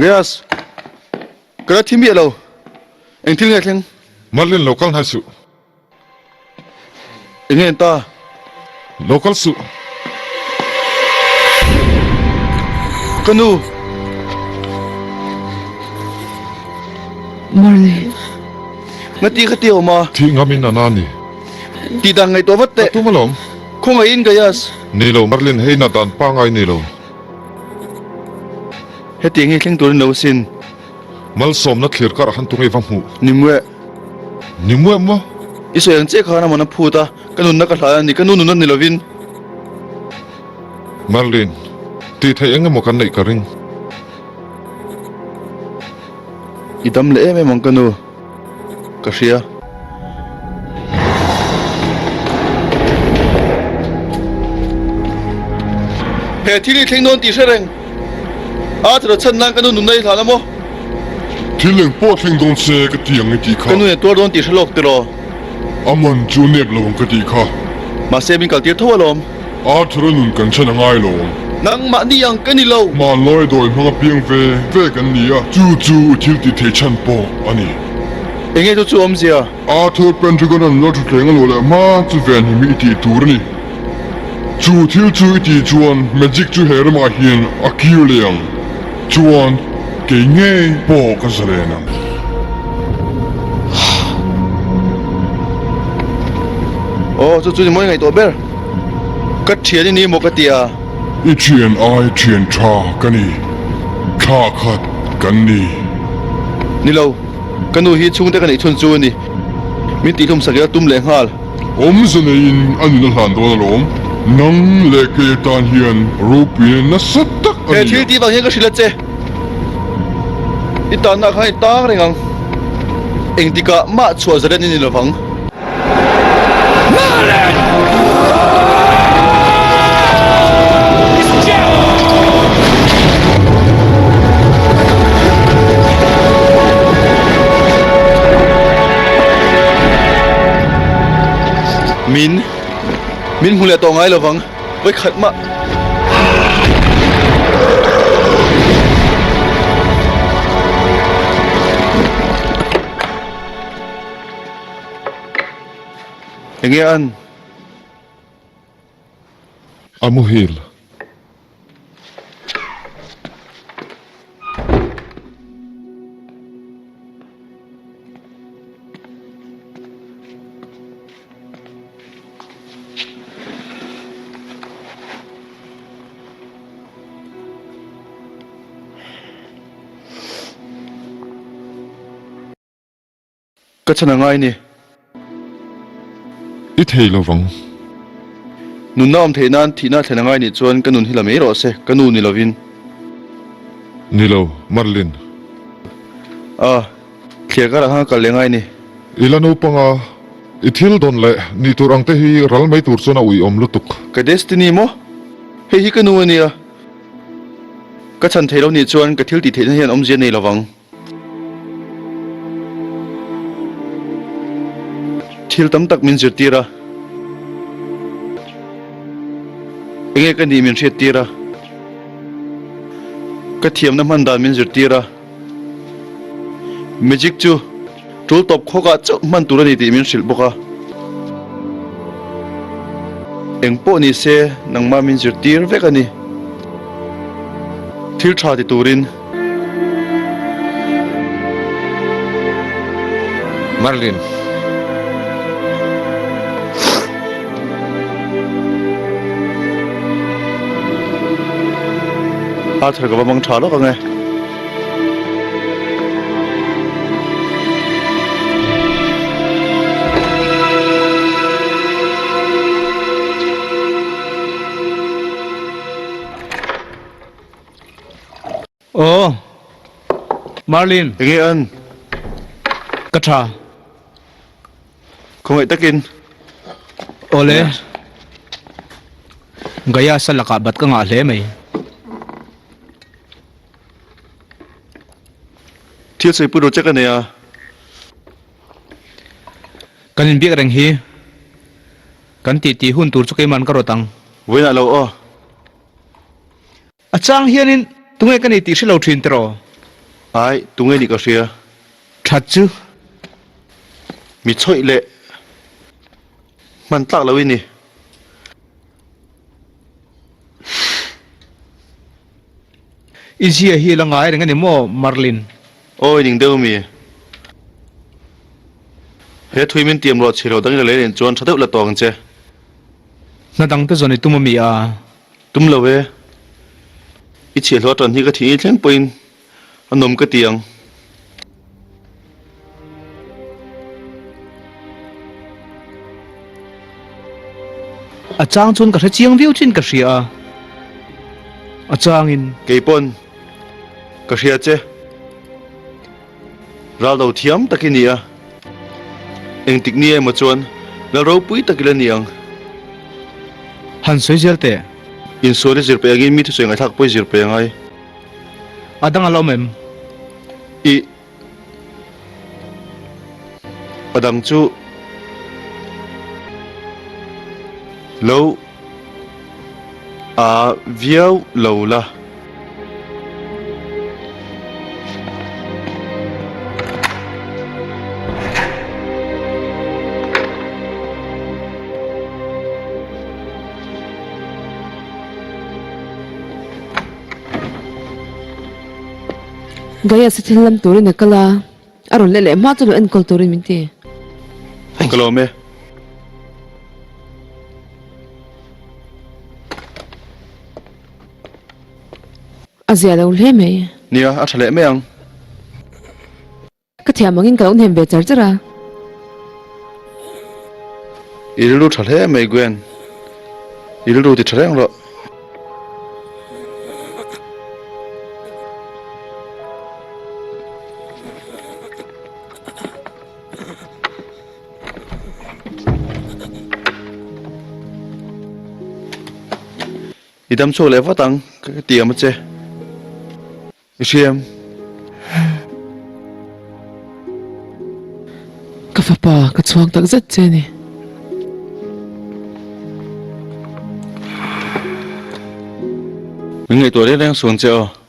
Riaz, ka la thi miah lo. Eng thil nge thleng? Merlin lo kal hnai suh. Eng nge ta? Lo kal suh. Ka nu. Merlin. Nga ti kha ti awm a. Thih ngam in a na ni. Tih dan ngaihtuah vat teh. Ka tum alawm. Khawngaihin Gaius. Ni lo Merlin hei na dan pangai ni lo. Hetiang hi thleng turin lo sin. Malsawmna thlir karah khan tunge va hmuh? Nimue. Nimue maw? I sawi ang chiah khan amawn a phut a, ka nunna ka hlai a ni, ka nu nunna ni lovin. Merlin, tih theih eng emaw kan neih ka ring. I dam leh em em ang ka nu. Ka hria. He thil hi thleng dawn tih hre reng. Arthur a chhan nan ka nu nunna i hlan a maw? Thil eng pawh thleng dawn se ka ti ang i tih kha. Ka nu in a tuar dawn tih hre lawk tiraw? A man chu nep lo ang ka tih kha. Mahse min kaltir tho alawm. Arthur a nun kan chhan a ngai lo. Nangmahni ang ka ni lo. Hmanlawi dawi hmang a piang ve ve kan ni a, chu chu i thil tih theih chhan pawh a ni. Enge chu chu awmzia? Arthur Pendragon a nula thutthleng a luah leh hma chu venhim hi i tih tur a ni. Chu thil chu i tih chuan magic chu he ramah hian a kir leh ang. Chuan kei ngei pawh ka zalen ang. Aw chu chu ni mawi ngaihtuah ber. Ka thian i ni maw ka ti a. I thian ai thian tha ka ni. Thla khat kan ni. Ni lo, ka nu hi chhungte ka neih chhun chu a ni. Min tihhlum sak ila tum leh nghal. Awmze neiin a nun a hlan dawn alawm. Nang leh kei atan hian ropuina nasa tak a ni He thil tih vang hian ka hrilh a che. I tanna khan i tang reng ang. Engtikah mah chhuah zalen i ni lovang. Min min hmu leh tawh ngai lovang vawi khat mah. Enge an? A muhil. Ka chhan a ngai ni. I thei lo vang. Nunna awm theih nan thihna thlen a ngai nih chuan ka nun hi la mai rawh se, ka nu ni lovin. Ni lo, Merlin. A, thliar karah khan ka kal leh ngai ni. I la naupang a, i thil dawn leh nih tur ang te hi ral mai tur chuan a uiawm lutuk. Ka destiny maw? Hei hi ka nu a nia. Ka chhan thei lo nih chuan ka thil tih theihna hian awmzia nei lo vang. Thil tam tak min zirtir a, enge ka nih min hriattir a, ka thiamna hman dan min zirtir a, magic chu tul tawp khawkah chauh hman tur a ni tih min hrilh bawk a. Eng pawh ni se nangmah min zirtir vek a ni. Thil tha ti turin. Merlin. Arthur ka va mang tha lawk ang e. Aw, Merlin. Enge an? Ka tha. Khawngaih takin. Awle. Gaius-a lakah bat ka ngah hle mai. Thil sawi pui rawh che ka nei a. Kan inbiak reng hi. Kan titi hun tur chu keiman ka rawt ang. Vawiinah lo aw. A chang hianin tunge ka nei tih hre lo thin tiraw? Ai, tunge nih ka hria. That chu. Mi chawih leh hman tlak lo i ni. I zia hi la ngai reng a ni maw, Merlin? Awi ning deuh mi. He thui min tiam ruah chhi lo dangin a lei nen chuan tha deuh la tawh ang che. Hna dang te zawn i tum a mi a? Tum lo e. I chhiahhlawh atan hi ka thih ni thleng pawhin a nawm ka ti ang. A chang chuan ka hre chiang viau chin ka hria a, a changin. Kei pawn ka hria che. Ral do thiam tak i ni a, engtik ni emaw chuan lal ropui tak i la ni ang. Han sawi zel teh. Insual i zir peih angin mi thusawi ngaihthlak pawh i zir peih angai. A dang a la awm em? I a dang chu lo a viau lo la. Gaius hi thil lam turin a kal a, a rawn leh leh hma chu lo enkawl turin min ti. Ka lawm e. A zia lo hle mai. Nia, a tha leh mai ang. Ka thiam angin ka lo hnem ve char char a. I rilru tha hle mai Gwen. I rilru ti tha reng rawh. I dam chhuak leh vat ang ka ti ang che. I hriam. Ka fapa ka chhuang tak zet che a ni. Min ngaihtuah reng reng suan che aw.